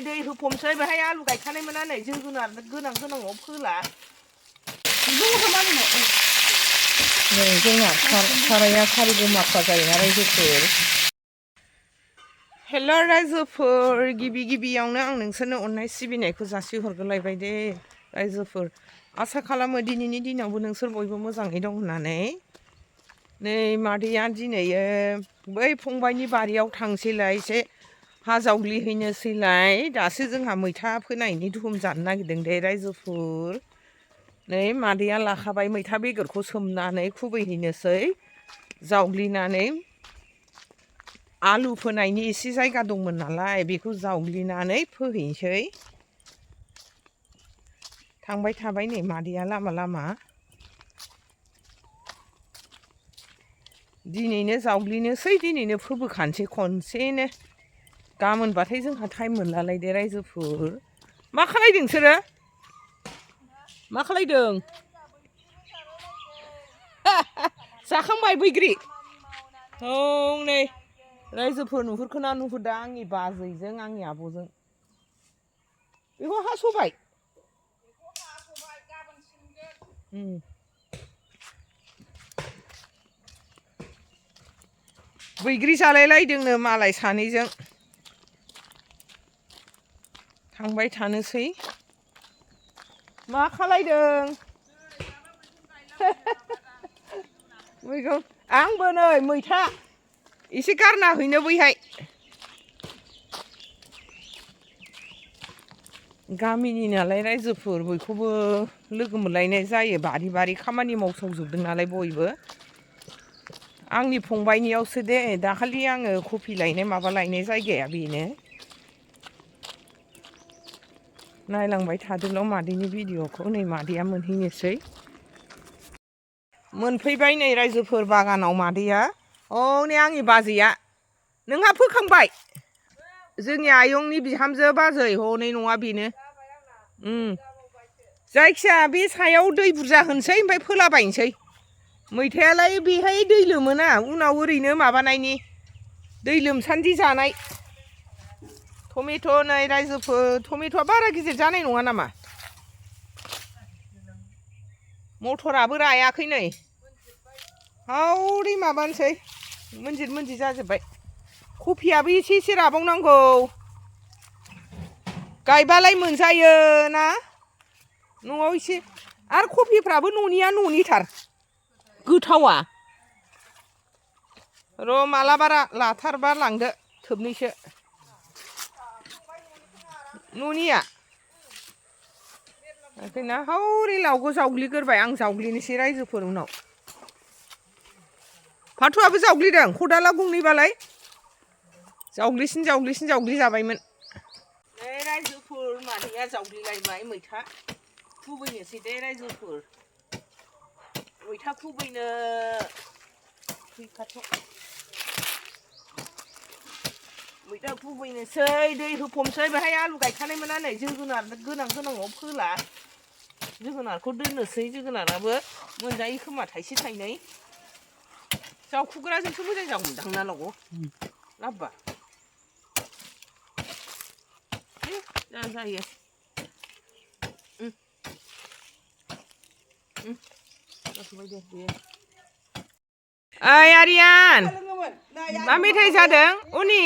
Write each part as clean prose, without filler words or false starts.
दै होफबसै बेहाय आलु गायखानायमोन नै जोगोनार गोनां गोनाङाव फोला नै जोंना साराया खारिबो माखा जायोना रायजोफोर हेल' रायजोफोर गिबियावनो आं नोंसोरनो अननाय सिबिनायखौ जासिहरगोलायबाय दे रायजोफोर आसा खालामो दिनैनि दिनावबो नोंसोर बयबो मोजाङै दं होननानै नै मादैया दिनै बै फंबायनि बारियाव थांसैलाय एसे हा जावग्लिहैनोसैलाय दासो जोंहा मैथा फोनायनि दुहुम जानो नागिरदों दे रायजोफोर नै मादैया लाखाबाय मैथा बेगरखौ सोमनानै खुबैहैनोसै जावग्लिनानै आलु फोनायनि एसे जायगा दंमोन नालाय बेखौ जावग्लिनानै फोहैनोसै थांबाय थाबाय नै मादैया लामा लामा दिनैनो जावग्लिनोसै दिनैनो फोबोखानोसै खनसेनो गाबोनबाथाय जोंहा टाइम मोनलालाय दे रायजोफोर मा खालायदों नोंसोरो मा खालायदों जाखांबाय बैग्रि औ नै रायजोफोर नुहुरखोना नुहुरदों आंनि बाजैजों आंनि आब'जों बेखौ हास'बाय बैग्रि जालायलायदोंनो मालाय सानैजों थांबाय थानोसै मा खालायदों मैगं आंबो नै मैथा एसे गारना हैनो बैहाय गामिनि नालाय रायजोफोर बयखौबो लोगो मोनलायनाय जायो बारि खामानि मावसावजोबदों नालाय बयबो आंनि फंबायनियावसो दे दाखालि आङो कफि लायनाय माबा लायनाय जायगाया बेनो नायलांबाय थादोल' मादैनि भिडिअ'खौ नै मादैया मोनहैनोसै मोनफैबाय नै रायजोफोर बागानाव मादैया नै आंनि बाजैया नोंहा फोखांबाय जोंनि आयंनि बिहामजो बाजै हनै नङा बेनो जायखिया बे सायाव दै बुरजा होनोसै ओमफ्राय फोलाबायनोसै मैथायालाय बेहाय दै लोमोना उनाव ओरैनो माबानायनि दै लोमसान्दि जानाय टमेट' नै रायजोफोर टमेट'आ बारा गिदिर जानाय नङा नामा मटराबो रायाखै नै हावरि माबानोसै मोनजिर जाजोब्बाय कफियाबो एसे राबावनांगौ गायबालाय मोनजायो ना न'आव एसे आरो कफिफ्राबो न'निया न'निथार गोथावा र' मालाबा लाथारबा लांदो थोबनैसो न'निया ओंखायनो हावरि लावगौ जावग्लिगोरबाय आं जावग्लिनोसै रायजोफोर उनाव फाथोआबो जावग्लिदों खदाला गंनैबालाय जावग्लिसिन जावग्लिजाबायमोन नै रायजोफोर मादैया जावग्लिलायबाय मैथा खुबैनोसै दे रायजोफोर मैथा खुबैनो फैखाथ' मैथा खुबैनोसै दै होफबसै बेहाय आलु गायखानायमोन नै जोगोनार गोनां गोनाङाव फोला जोगोनारखौ दोननोसै जोगोनाराबो मोनजायो खोमा थाइसे थाइनै जावखुग्राजोंसो मोजां जागौमोनदां ना लागौ लाबबा जायो जाथ'बाय दे बेयो ओइ आरियान मा मेथाइ जादों उनि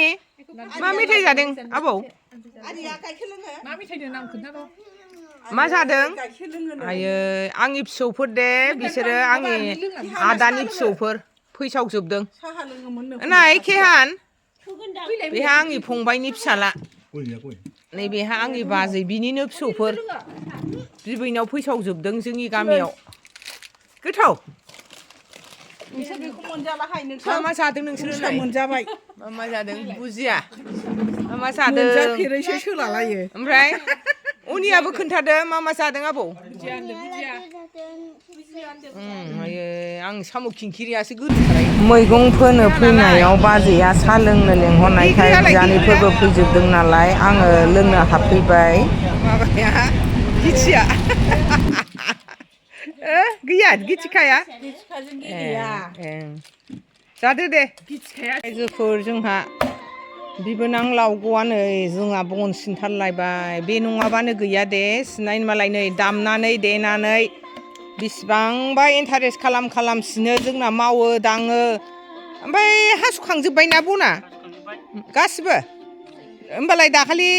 मा मेथाइ जादों आबौ मा मेथाइनि नाम खोन्थागौ मा जादों आयै आंनि फिसौफोर दे बिसोरो आंनि आदानि फिसौफोर फैसावजोबदों नाय केहान बेहा आंनि फंबायनि फिसाला नैबेहा आंनि बाजै बिनिनो फिसौफोर बिबैनाव फैसावजोबदों जोंनि गामियाव गोथाव नोंसोर बेखौ मोनजालाहाय नोंसोर मा जादों नोंसोरो मोनजाबाय मा जादों बुजिया मा जादों मोनजाफेरैसो सोलालायो ओमफ्राय उनियाबो खोन्थादो मा जादों आबौ आं साम' खिंखिरियासो गोथावथार मैगं फोनो फैनायाव बाजैया साहा लोंनो लेंहरनायखाय बियानैफोरबो फैजोबदों नालाय आङो लोंनो हाबफैबाय माबाया गिथिया गैया गिथिखाया जादो दे रायजोफोर जोंहा बिबोनां लावग'आ नै जोंहा बन सिनथारलायबाय बे नङाबानो गैया दे सिननाय मालाय नै दामनानै देनानै बिसिबांबा इन्टारेस्ट खालाम सिनो जोंना मावो दाङो ओमफ्राय हासुखांजोब्बायना बना गासिबो होमबालाय दाखालि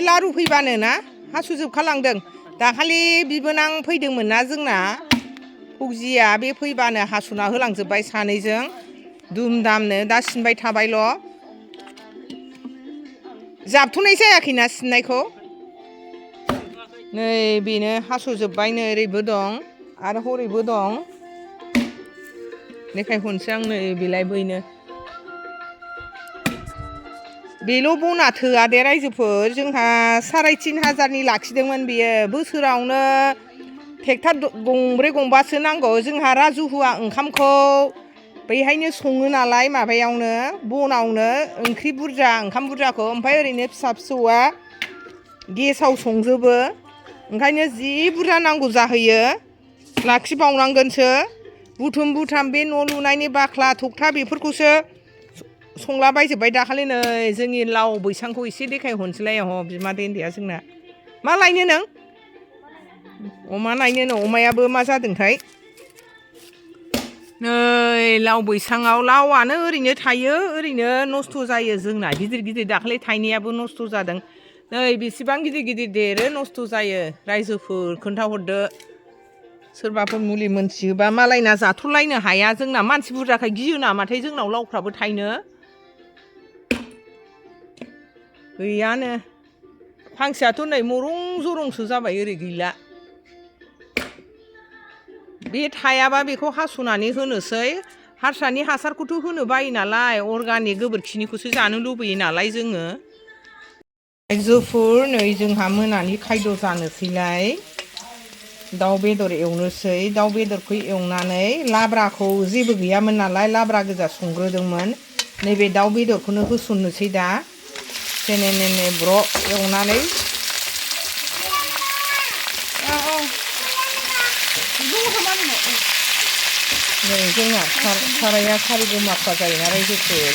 लारु फैबानो ना हासुजोबखालांदों दाखालि बिबोनां फैदोंमोन ना जोंना फौजिया बे फैबानो हासुना होलांजोब्बाय सानैजों दुम दामनो दा सिनबाय थाबायल' जाबथ'नाय जायाखैना सिननायखौ नै बेनो हास'जोब्बाय नै ओरैबो दं आरो हरैबो दं देखायहरनोसै आं नै बेलाय बैनो बेल' बना थोआ दे रायजोफोर जोंहा 3,500नि लाखिदोंमोन बेयो बोसोरावनो ट्रेक्टर गंब्रै गंबासो नांगौ जोंहा राजु हुआ ओंखामखौ बैहायनो सङो नालाय माबायावनो बनावनो ओंख्रि बुरजा ओंखाम बुरजाखौ ओमफ्राय ओरैनो फिसा फिसौआ गेसाव संजोबो ओंखायनो जि बुरजा नांगौ जाहैयो लाखिबावनांगोनसो बुथुम बुथाम बे न' लुनायनि बाख्ला थखथा बेफोरखौसो संला बायजोब्बाय दाखालि नै जोंनि लाव बैसांखौ एसे देखायहरनोसैलाय बिमादै उन्दैया जोंना मा लायनो नों अमा नायनो अमायाबो मा जादोंथाय नै लाव बैसाङाव लावआनो ओरैनो थायो ओरैनो नस्थ' जायो जोंना गिदिर गिदिर दाखालि थाइनायाबो नस्थ' जादों नै बेसेबां गिदिर गिदिर देरो नस्थ' जायो रायजोफोर खोन्थाहरदो सोरबाफोर मुलि मोनथियोबा मालायना जाथ'लायनो हाया जोंना मानसि बुरजाखाय गियो नामाथाय जोंनाव लावफ्राबो थायनो गैयानो फांसेयाथ' नै मरं जरंसो जाबाय ओरै गैला बे थायाबा बेखौ हास'नानै होनोसै हारसानि हासारखौथ' होनो बायो नालाय अर्गानिक गोबोरखिनिखौसो जानो लुबैयो नालाय जोङो रायजोफोर नै जोंहा मोनानि खायद' जानोसैलाय दाउ बेदर एवनोसै दाउ बेदरखौ एवनानै लाब्राखौ जेबो गैयामोन नालाय लाब्रा गोजा संग्रोदोंमोन नैबे दाउ बेदरखौनो होसननोसै दा सेने ब्र' एवनानै नै जोंना साराया सारिगौ माखा जायोना रायजोफोर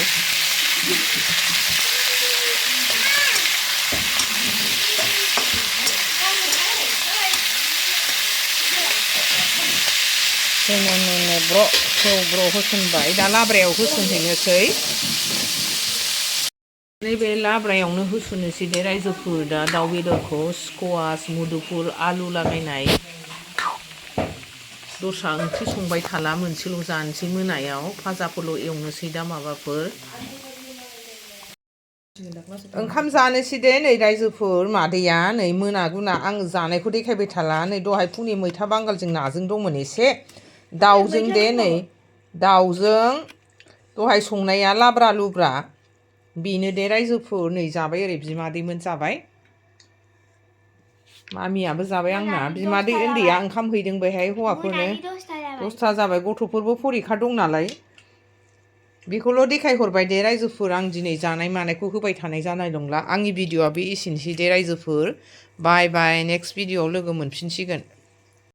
सेने ब्र' सेव ब्र' होसनबाय दा लाब्रायाव होसनहैनोसै नैबे लाब्रायावनो होसननोसै दे रायजोफोर दा दाउ बेदरखौ स्कवास मुदुफुल आलु लागायनाय दस्रा ओंख्रि संबाय थाला मोनसेल' जानोसै मोनायाव फाजाफोरल' एवनोसै दा माबाफोर ओंखाम जानोसै दे नै रायजोफोर मादैया नै मोना गुना आं जानायखौ देखायबाय थाला नै दहाय फुंनि मैथा बांगालजों नाजों दंमोन एसे दाउजों दे नै दाउजों दहाय संनाया लाब्रा लुब्रा बेनो दे रायजोफोर नै जाबाय ओरै बिमादैमोन जाबाय मामियाबो जाबाय आंना बिमादै उन्दैया ओंखाम हैदों बेहाय हौवाफोरनो 10ता जाबाय गथ'फोरबो फरिखा दं नालाय बेखौल' देखायहरबाय दे रायजोफोर आं दिनै जानाय मानायखौ होबाय थानाय जानाय नंला आंनि भिडिअ'आ बे एसेनोसै दे रायजोफोर बाय बाय नेक्स्ट भिडिअ'आव लोगो मोनफिनसिगोन